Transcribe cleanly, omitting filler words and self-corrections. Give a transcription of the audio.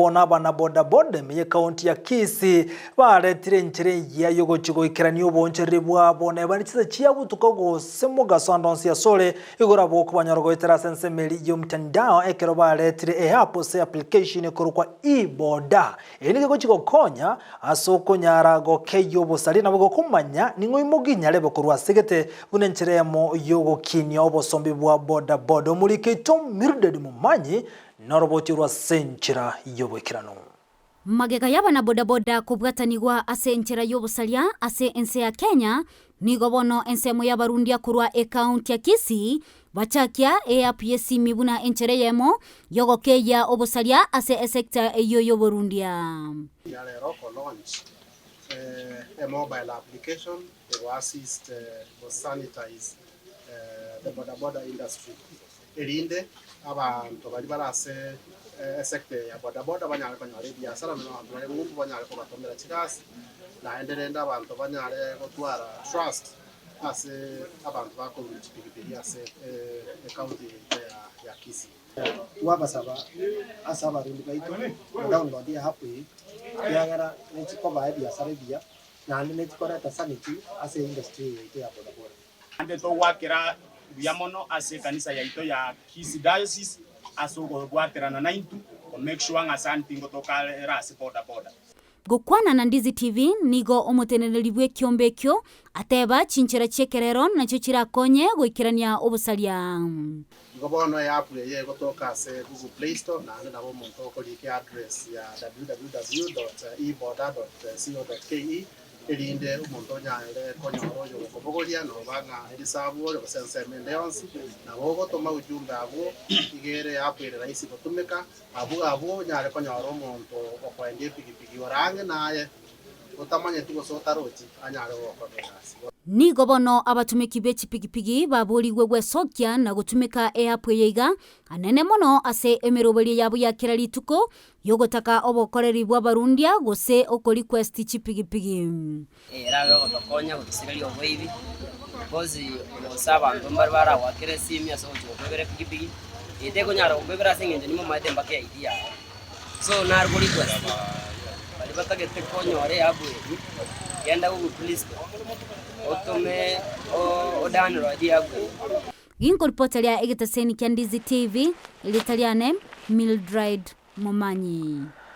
bono abana bodaboda ime y'ekaunti ya Kisii baretire enchera engiya y'ogochia goikerania oboonchoreri bwabo neba ne chinsa chia botuko gose mogaso ande onsi asore igoro abwo okobanyora goetera ase ensemo eria y'omtandao ekero baretire eapp gose application ekorokwa e-boda. Eye nigo egochia gokonya ase okonyara gokeyia obosaria nabo gokomanya ning'o imoginyarebe korwa ase gete buna enchera eyemo y'ogokinia obosombi bwa boda boda. Omoriki oito Mildred Momanyi noroboti orwo ase enchera y'oboikeranu. Magega y'abanabodaboda kobwatanigwa ase enchera y'obosaria ase ense ya Kenya, nigo bono ensemo y'abarundia korwa ekaunti ya Kisii Bachakia eapp y'esimi buna enchera eyemo y'ogokeyia obosaria ase esecta eyio y'oborundia. Ya rero ko launch a mobile application ego assist go sanitize the boda boda industry erinde abanto baria bare ase esector eye ya boda boda banyare konyora ebiasara na abanto bare ng'umbu banyare kobatomera chigasi naende rende abanto banyare gotwara trust Ase abanto bakorua chipigipigi ase ecounty yaito ya Kisii. Twabasaba ase abarundi baito modownload eapp eye, ekiagera nechikobaa ebiasara ebiya, naende nechikoreta sanity ase eindustry eye yaito ya bodaboda. Naende togoakera mbuya mono ase ekanisa yaito ya Kisii Diocese ase okobwaterana naintwe ko make sure ng'a sanity ngotoka ere ase boda boda. Gokwana na Ndizi TV, nigo omoteneneri bw'ekiombe ekio ateba chinchera chi'ekerero nachio chirakonye goikerania obosaria. Igo bono eapp eye egotoka ase Google Play Store naende nabo omonto okorika eaddress ya www dot eboda dot co dot ke erinde omonto onyare konyora oyo ogokobogoria noba ng'a erisabu ore gose ensemo ende yonsi nabo ogotoma ujumbe abwo iga ere eapp ere rahisi gotumeka Abwo abwo onyare konyora omonto okoendia epigipigi ore ang'e naye, otamanyeti gose otarochi, anyare gogokora egasi. Nigo bono abatumeki be chipigipigi baborigwe gwesokia na gotumeka eapp eye iga anene mono ase emeroberio yabo ya kera rituko yogotaka obokoreri bw'abarundia gose okoriquest chipigipigi. Erabe ogotokonya gotosereria oboibi, because gose abanto mbare baragoakere esimi ase ogochia gokoibera epikipiki, eye tekonyara gokoibera ase eng'encho nimomanyete mpaka eID yaye. So nare ko request baria batagete konyora eapp eywo, genda Google Play Store, otome o download eapp eywo. Ginkoripoteria egeteseni kia Ndizi TV, erieta riane Mildred Momanyi.